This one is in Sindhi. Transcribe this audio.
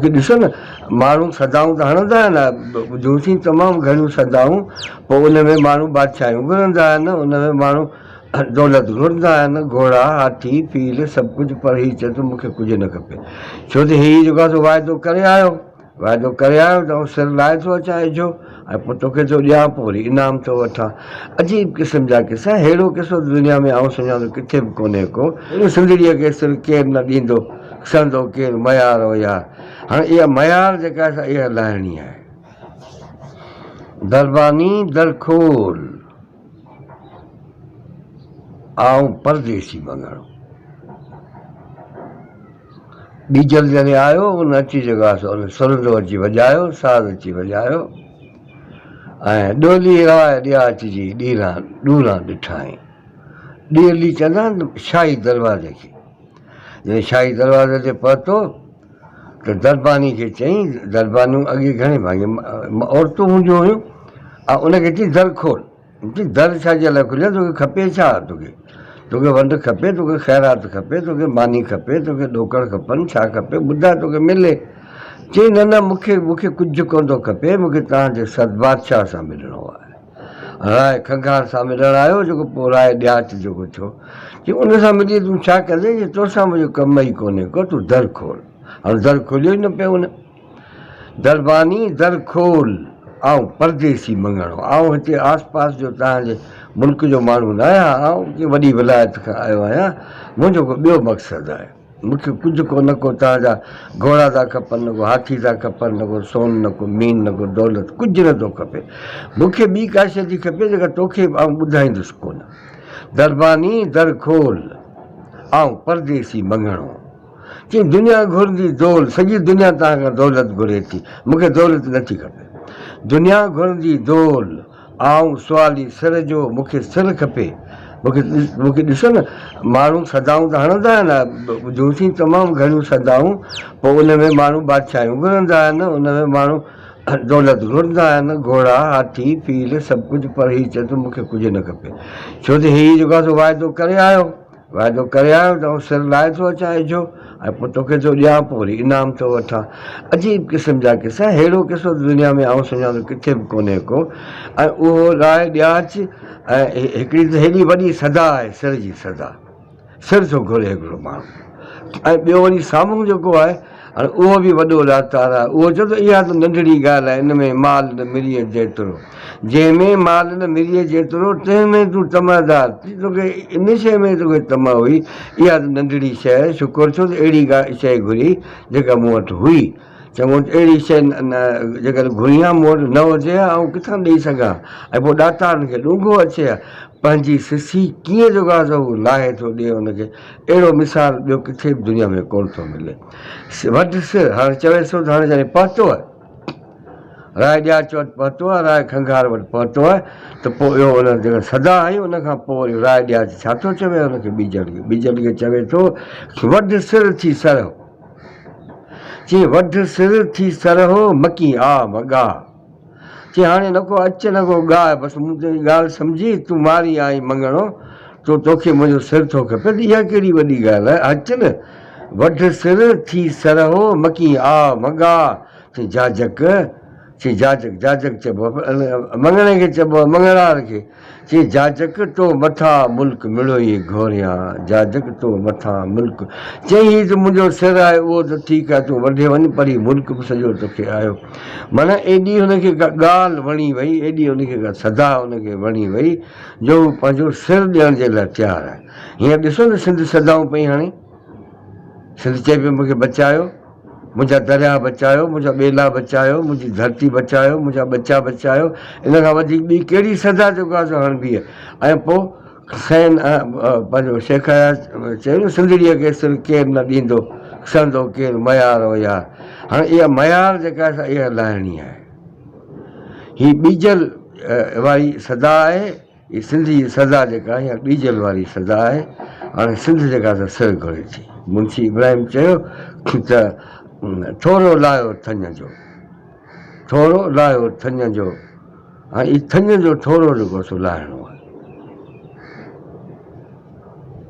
کي ڏسو نه ماڻهو صدائون ته هڻندا آهن ٻڌيونسين تمام گهڻيون صدائون پوء ان ۾ ماڻهو بادشاهيون گهرندا آهن ان ۾ ماڻهو دولت گهرندا آهن گهوڙا هاٿي فيل سڀ ڪجهه پر هي چئي ٿو مون کي ڪجهه نه کپي ڇو ته هي جيڪو آهي سو واعدو ڪري آيو واعدو ڪري آيو ته آئون سر لاهي ٿو اچان اجهو ۽ پوء توکي ٿو ڏيان پوء وري انعام ٿو وٺان. عجيب قسم جا قصا، ههڙو قصو ته دنيا ۾ آئون سمجهان ٿو ڪٿي به ڪونهي ڪو. سنڌڙيء کي سر ڪير نه ڏيندو، سهندو ڪير ميار او يار. هاڻي اها ميار جيڪا آهي سا اها لاهڻي آهي. درباني در کول، آئون پرديسي مڱڻو. ٻيجل جڏهن آيو، ان اچي جيڪو آهي سو ان سرندو اچي وڄايو، ساز اچي وڄايو ۽ ڏولي راء ڏياچ جي ڏيران ڏوران ڏٺائين. ڏيرلي چوندا آهن شاهي دروازي کي. جڏهن شاهي دروازي تي پهتو ته درباني کي چيائين، دربانيون اڳي گهڻي ڀاڱي عورتون هونديون هيون ۽ ان کي چيائين در کول. چي در ڇا جي لاء کليو توکي کپي ڇا توکي توکي ونڊ کپي توکي خيرات کپي توکي ماني کپي توکي ڏوڪڙ کپن ڇا کپي ٻڌاء توکي ملي چي نه نه مونکي مونکي ڪجهه ڪونه ٿو کپي مونکي توهان جي سر بادشاهه سان ملڻو آهي راء کنگهار سان ملڻ آيو جيڪو پوء راء ڏياچ جيڪو ٿيو چي ان سان ملي تون ڇا ڪندين چي توسان منهنجو ڪم ئي ڪونهي ڪو تون در کول هاڻي در کوليو ئي نه پيو ان درباني در کول، آئون پرديسي مڱڻو، آئون هتي آس پاس جو توهان جي ملڪ جو ماڻهو نه آهيان، آئون ڪنهن وڏي ولايت کان آيو آهيان، منهنجو ڪو ٻيو مقصد آهي، مون کي ڪجهه ڪو نه ڪو توهان جا گهوڙا ٿا کپن، نه ڪو هاٿي ٿا کپن، نه ڪو سون، نه ڪو مين، نه ڪو دولت، ڪجهه نه ٿو کپي، مون کي ٻي ڪا شيء ٿي کپي جيڪا توکي به آئون ٻڌائيندس ڪونه. درباني در کول، آئون پرديسي مڱڻو. چيائين، دنيا گهرندي دول، سڄي دنيا توهان کان دولت گهري ٿي، مون کي دولت نٿي کپي. دنيا گهرندي دول، آئون سوالي سر جو، مون کي سر کپي. مون کي ڏسو نه، ماڻهو صدائون ته هڻندا آهن، ٻڌيونسين تمام گهڻيون صدائون، پوء ان ۾ ماڻهو بادشاهيون گهرندا آهن، ان ۾ ماڻهو دولت گهرندا آهن، گهوڙا، هاٿي، فيل، سڀ ڪجهه، پر هي چئي ٿو مون کي ڪجهه نه کپي، ڇو ته هي جيڪو آهي سو واعدو ڪري آيو. واعدو ڪري آيو ته آئون سر لاهي ٿو اچان اجهو ۽ پوء توکي ٿو ڏيان پوء وري انعام ٿو وٺان. عجيب قسم جا قصا، ههڙو قصو ته دنيا ۾ آئون سمجهان ٿو ڪٿي به ڪونهي ڪو. ۽ اهو راء ڏياچ ۽ هڪڙي ته هيڏي وڏي صدا آهي سر جي صدا. سر ٿو گهري هڪڙو ماڻهو ۽ ٻيو وري سامهون جيڪو آهي هاڻي اهو به وڏو ڏاتار آهي. اهو چئي ٿو اها ته ننڍڙي ڳالهه آهي، ان ۾ مال نه مريء جيترو. جنهن ۾ مال نه مريء جيترو، تنهن ۾ تون طمعدار ٿي. توکي ان شيء ۾ توکي طمع هئي، اها ته ننڍڙي شيء آهي. شڪر ٿيو ته اهڙي ڪا شيء گهري، جيڪا مون وٽ هئي. چڱو ته اهڙي شيء جيڪڏهن گهرين ها، مون وٽ نه هجي ها، آئون ڪٿان ڏيئي سگهان ها ۽ پوء ڏاتارن کي ڏونگهو اچي ها. پنهنجي سسي ڪيئن جو گازو هو لاهي ٿو ڏئي ان کي، اهڙو مثال ٻيو ڪٿي به دنيا ۾ ڪونه ٿو ملي. وڍ سر، هاڻي چويس ٿو ته هاڻي جڏهن پهتو آهي، راء ڏياچ وٽ پهتو آهي، راء کنگهار وٽ پهتو آهي ته پوء اهو ان جيڪا صدا هنئي ان کان پوء وري راء ڏياچ ڇا ٿو چوي ان کي ٻيجل کي، ٻيجل کي چوي ٿو وڍ سر ٿي سرهو، چي وڍ سر ٿي سرهو مڪين آ مڳا. چي هاڻي نه ڪو اچ نه ڪو ڳاء، بس مون تنهنجي ڳالهه سمجهي، تون ماري آئين مڱڻو، تو توکي منهنجو سر ٿو کپي ته اها ڪهڙي وڏي ڳالهه آهي، اچ نه وڍ سر ٿي سرهو، مڪين آء مڳاء، چي جاجڪ، چي جاجڪ، جاجڪ چئبو آهي مڱڻي کي چئبو آهي مڱڻهار کي. چي جاجڪ تو مٿان ملڪ مڙوئي گهوريان، جاجڪ تو مٿان ملڪ. چيائين هي ته منهنجو سر آهي اهو ته ٺيڪ آهي تون وڍي وڃ پر هي ملڪ به سڄو توکي آيو. معنيٰ ايڏي هن کي ڪا ڳالهه وڻي وئي، ايڏي هن کي ڪا صدا هن کي وڻي وئي جو هو پنهنجو سر ڏيڻ جي لاء تيار آهي. هينئر ڏسو نه سنڌ صدائون پئي هڻي. سنڌ چئي پئي مون کي بچايو. منهنجا درياهه بچايو، منهنجا ٻيلا بچايو، منهنجي ڌرتي بچايو، منهنجا ٻچا بچايو، ان کان وڌيڪ ٻي ڪهڙي سزا جو گازو هڻبي ۽ پوء سين پنهنجو شيخ اياز چيو نه سنڌڙيء کي سر ڪير نه ڏيندو، سهندو ڪير ميار او يار. هاڻي اها ميار جيڪا آهي سا اها لاهڻي آهي. هي ٻيجل واري صدا آهي. هي سنڌ جي سزا جيڪا آهي اها ٻيجل واري سزا آهي. هاڻي سنڌ جيڪا سا سر گهري ٿي. منشي ابراهيم چيو ته ٿورو لاهيو ٿڃ جو، ٿورو لاهيو ٿڃ جو، هاڻي هي ٿڃ جو ٿورو جيڪو سو لاهڻو آهي.